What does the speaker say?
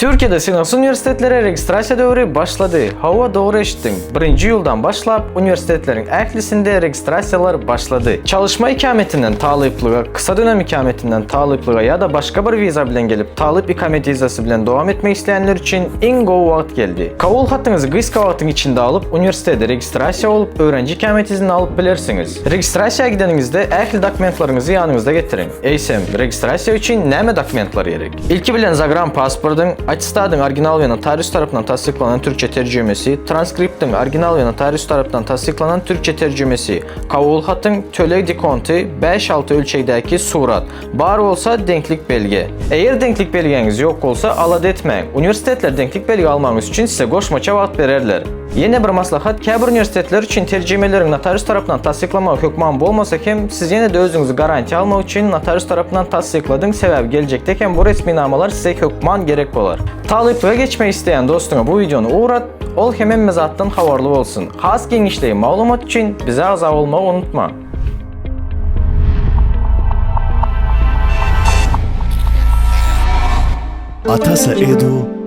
Türkiýede synagsyz uniwersitetlere registrasiýa döwri başlady. Hawa, dogry eşitdiň. Birinji iýuldan başlap, uniwersitetleriň ählisinde registrasiýalar başlady. Çalyşma ikametinden talyplyga, kysa dönem ikametinden talyplyga ýa-da başga bir wiza bilen gelip, talyp ikamet wizasy bilen dowam etmek isleýänler üçin iň gowy wagt geldi. Kabul hatyňyzy gysga wagtyň içinde alyp, uniwersitete registrasiýa bolup, öwrenji ikamet iznini alyp bilersiňiz. Registrasiýa gideniňizde ähli dokumentleriňizi ýanyňyzda getiriň. Eýsem, registrasiýa üçin näme dokumentler gerek? Ilki bilen zagran pasportyň, attestatyň original we notarius tarapyndan tassyklanan türkçe terjimesi, transkriptiň original we notarius tarapyndan tassyklanan türkçe terjimesi, kabul hatyň, töleg dekonty, bäş-alty ölçegdäki surat, bar bolsa deňklik belgi. Eger deňklik belgiňiz ýok bolsa, alada etmäň, uniwersitetler deňklik belgi almagyňyz üçin size goşmaça wagt bererler. Ýene bir maslahat, käbir uniwersitetler üçin terjimeleriň notarius tarapyndan tassyklamagy hökman bolmasa hem, siz ýene-de özüňizi garantiýa almak üçin notarius tarapyndan tassykladyň, sebäbi geljekde hem bu resminamalar size hökman gerek bolar. Talyplyga geçmek isleýän dostuňa bu wideony ugrat, ol hem hemme zatdan habarly bolsun. Has giňişleýin maglumat üçin bize agza bolmagy unutma! Atasa Edu.